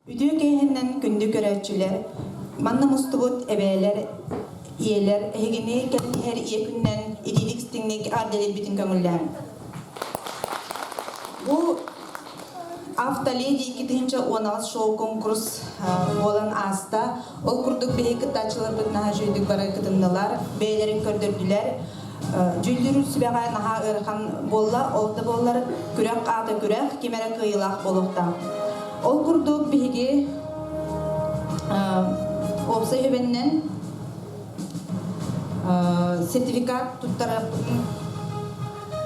Үтүө киэһэннэн күндү көрөөччүлэр, манна мустубут эбээлэр, ийэлэр эһигини кэлэн иһэр ийэ күнүнэн итиитик истиҥник эҕэрдэлиирбитин көҥүллээҥ. Бу Автоледи 2018 шоу-конкурс буолан ааста. Ол курдук биһиги кыттааччыларбыт наһаа үчүгэйдик бары кытыннылар, бэйэлэрин көрдөрдүлэр. Дьүүллүүр сүбэҕэ наһаа ыарахан буолла, ол да буоллар күрэх аата күрэх, ким эрэ кыайыылаах буолуохтаах. Ол курдук биһиги уопсай үбэннэн сертификат туттарыахпытын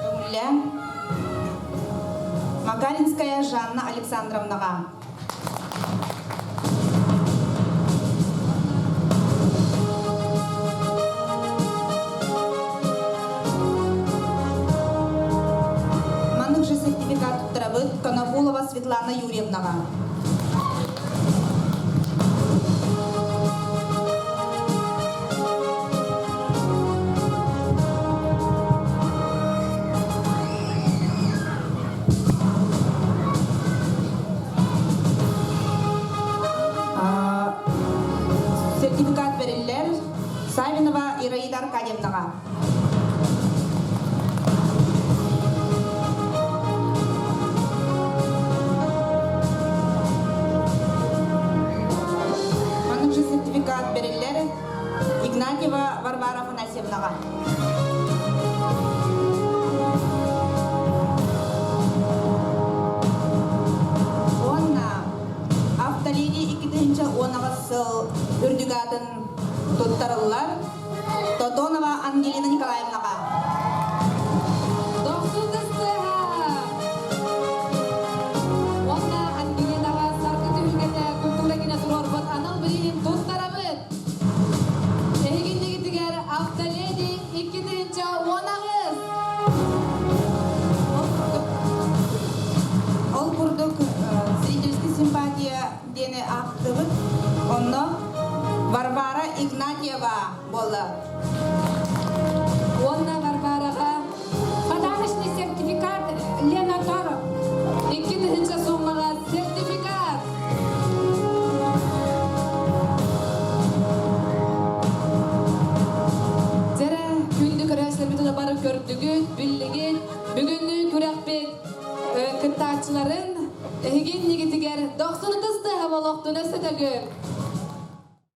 көҥүллээн Макаринская Жанна Александровнаҕа. Маннык же сертификат туттарабыт Конопулова Светлана Юрьевнаҕа. Сертификат бэриллэр Савинова Ираида Аркадьевнаҕа. Маннык же сертификат бэриллэр Игнатьева Варвара Афанасьевнаҕа. Уонна Автоледи 2010 сыл үрдүк аатын туттарыллар Тотонова Ангелина Николаевнаҕа. Дохсун ыстыаһа! Уонна Ангелинаҕа саргы түһүлгэтэ культура кинэ туруорбут анал билиһин туттарабыт. Эһигиннигитигэр Автоледи 2018! Ол курдук зрительская симпатия диэни аахтыбыт. Онно Варвара Игнатьева буолла. Уонна Варвараҕа Подарочный сертификат Лена Таров. 2000 суммаҕа сертификат! Дьэрэ, күндү көрөөччүлэрбитин бары көрдүгүт, биллигит. Бүгүҥҥү күрэхпит кыттааччыларын эһигин нигитигэр дохсун ытыс тыаһа болохтун өссө төгүл.